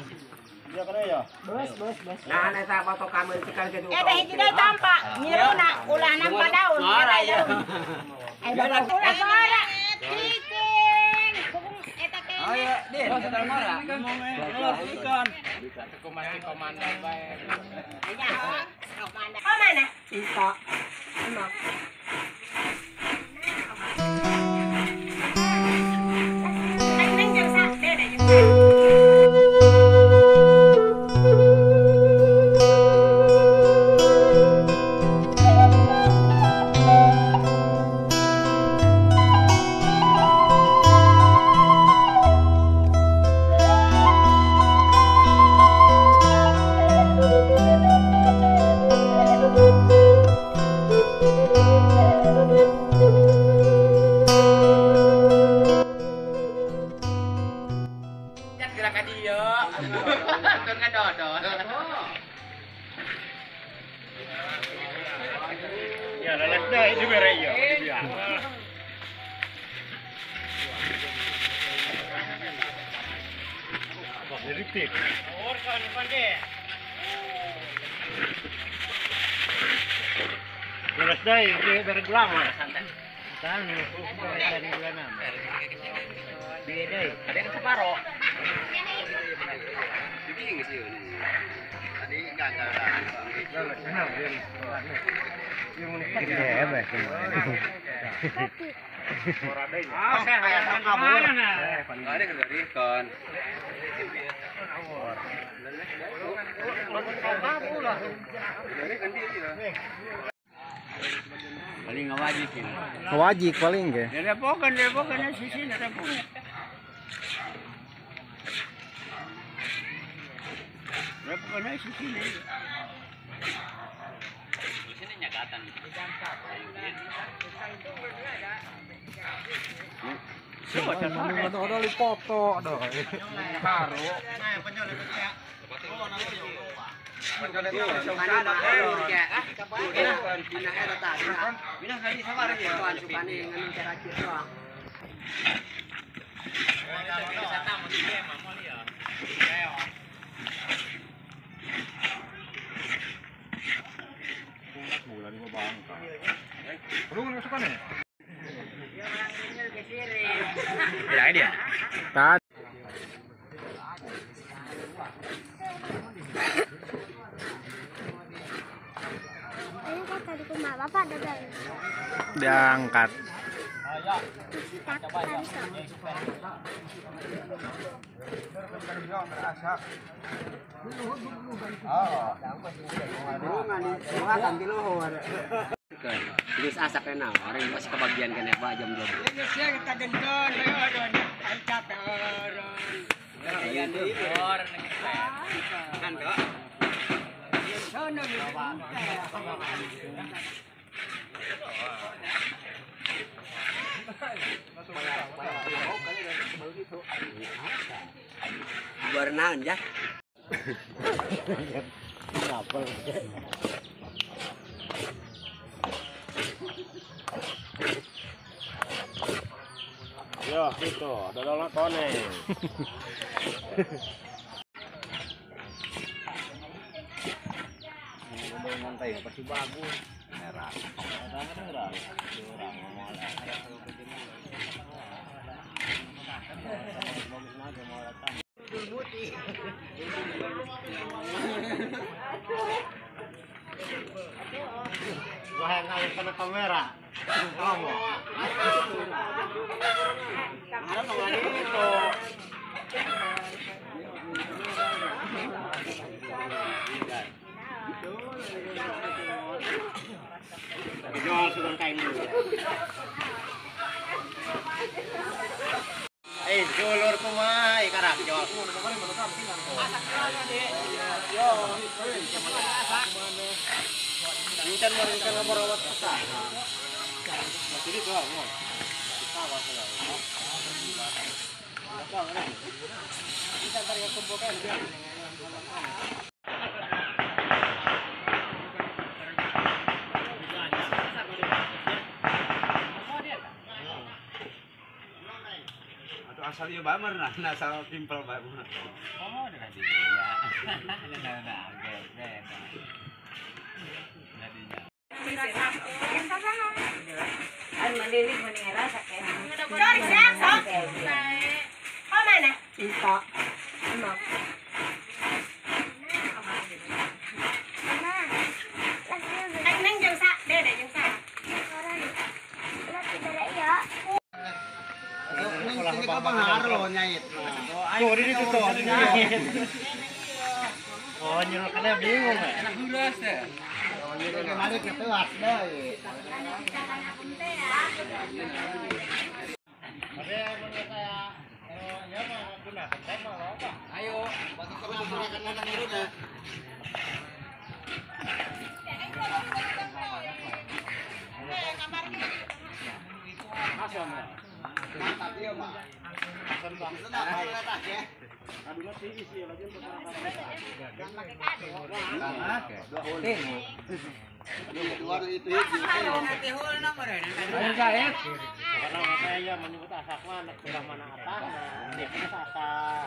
Ikan. Iya kana ya. Bos. Nah, eta patokan meun cekal kitu. Eta hiji deui tampa, nyiruna ulah nampa daun. Eh, ulah ngora. Cicing. Eta kene. Ayo, Din, kita ngora. Ikan. Komandan bae. Nya, komandan. Oh, mana? Ito. Emok. Neng jeung sa, dede jeung sa. Ya, leles dah ini bere ya. Jadi leles dah ini bere gulang mah. Santai. Beda. Ada yang separo. Paling ngawajik. Ngawajik paling ge. Repokan sisi repokan. Repokan sisi. Sini nyagatan. Udah dipoto doh. Karo. Diangkat. Geus asak na orang masih kebagian kan ya jam 12. Berenang ya. Yo, gitu, dodolna kone. Ngomong pasti bagus. Merah. Wah, yang ngalir kena kamera. Kamu. Jual sudah kain dulu. Eh, julur kumaha karak jual. Incan mau merawat peta. Jadi doang mau. Kita tarik kumpulkan. Asal ieu bae mah nasa pimpel bae mah. Oh, dengan dia. Nah, Ay, malilig mo ni rasa kay. Sorry, sok. Oh, mana? Ito. Ano? Ay, nang jang sa, dede jang sa. Tuh, ini tuh tuh. Oh, nyuruh kena bingung ya. Enak deh. Kemarin ke telas deh. Ayo, Karena menyebut asak mana sudah mana atas, dia asak,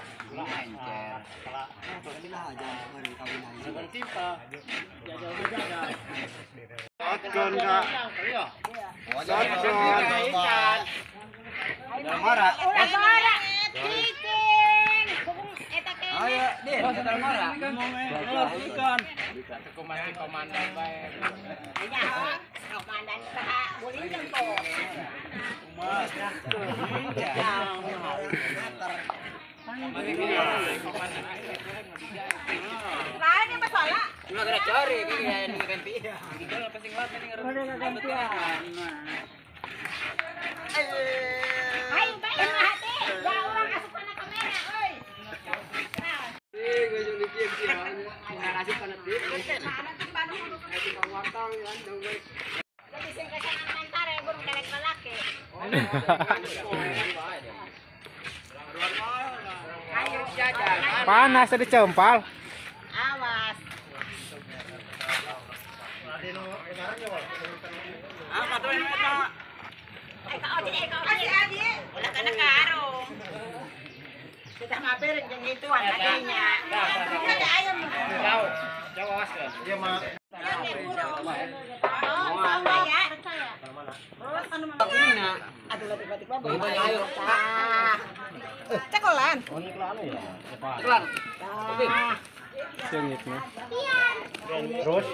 Panas tadi cempal. Awas. Kita mampir jeung ituan adanya. Ada ayam. Jauh, jauh awas ya. Iya, Mak. Aduh, tiba-tiba cekolan. Cekolan. Sengitnya. Terus.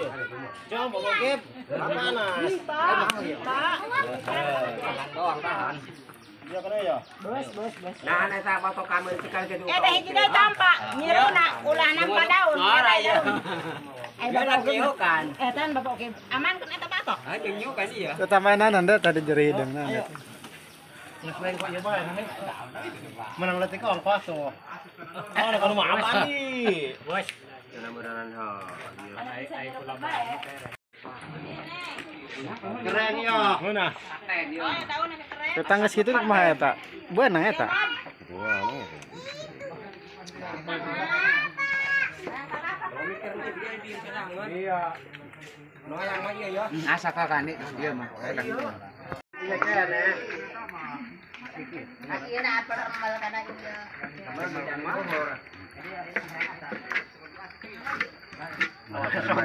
Coba bokep. Panas. Doang tahan. Iya kana ya. Bos, bos, bos. Nah, eta batok kameur cikal kitu. Eta hiji deui tampak. Nyiruna ulah nampa daun. Eta kan. Eta bapak oke. Aman kan eta batok? Ah, jeung nyukan iya. Tambahan anda tadi jeri hidung nah. Menang letik ongkos tuh. Oh, kalau mau apa nih? Bos. Keren ya. Mana? Tetangga situ kumaha eta? Beunang eta. Iya. Asa kakane dia mah.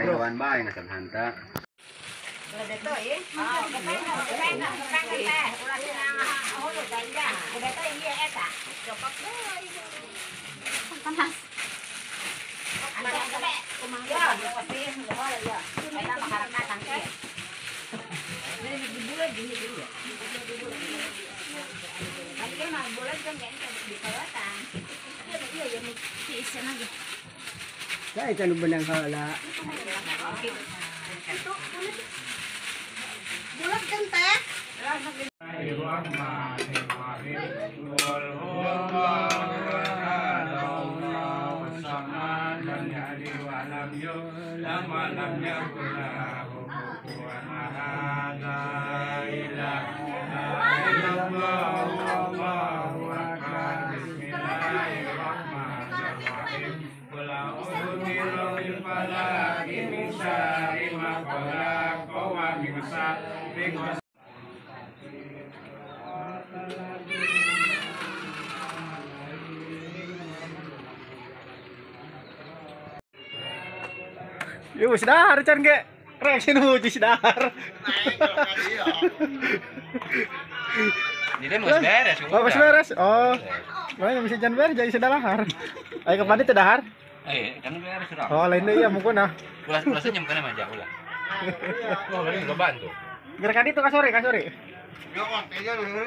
Hewan bae ngasem hanta. Saya kan benang heula. Bulat kan teh? Yo wis dahar can ge. Reaksi nu wis dahar. Jadi wis beres. Oh, wis beres. Oh. Makanya bisa jan beres jadi sudah lahar. Ayo kemana teu dahar? Eh, kan beres sudah. Oh, lain deui ya mungkin ah. Ulah senyum kana mah ulah. Oh, lain lo bantu. Gerakan itu kasore, kasore. Yo kontenya dulu.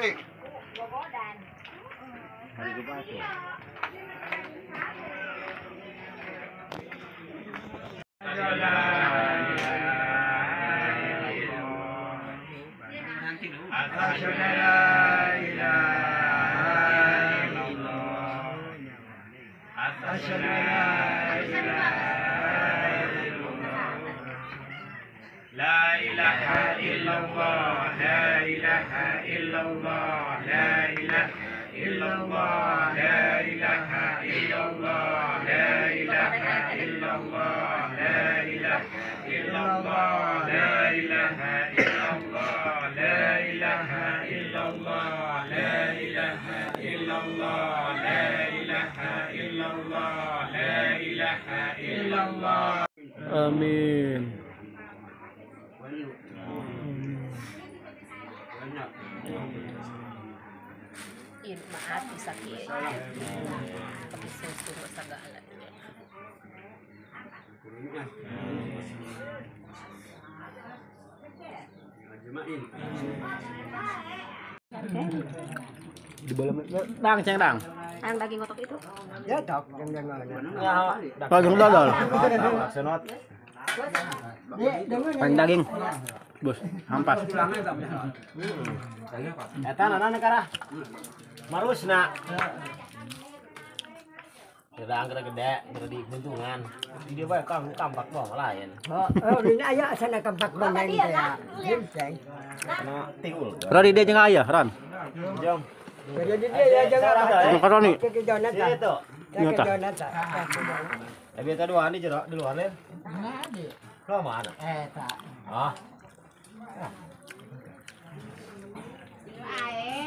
La ilaha illallah, la ilaha illallah, la ilaha illallah, la ilaha illallah, la ilaha illallah, la ilaha illallah, la ilaha illallah, la ilaha illallah, la ilaha illallah, la ilaha illallah, la ilaha illallah. Amin. Maati sakit. Pagisusulo sa galan niya. Di bola dang ceng dang. Ang daging otok itu? Ya tok daging dodol. Paling daging. Bos, hampas. Eta nana karah. Marusna. Gedang gede gede di buntungan. Di dia bae kang kampak bang lain. Oh, ini aya sana kampak bang lain teh. Ginseng. Kana tiul. Ron di dia jeung aya, Ron. Jom. Jadi dia ya jangan. Roni. Itu. Nyata. Eh biasa dua ini jerok di luar lain. Lo mana? Eta. Ah.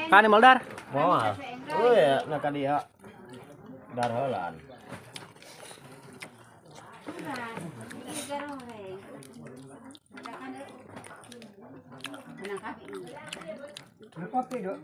Kan moldar? Moal. Oh ya, nak dia. Dar heulan. Kopi dok.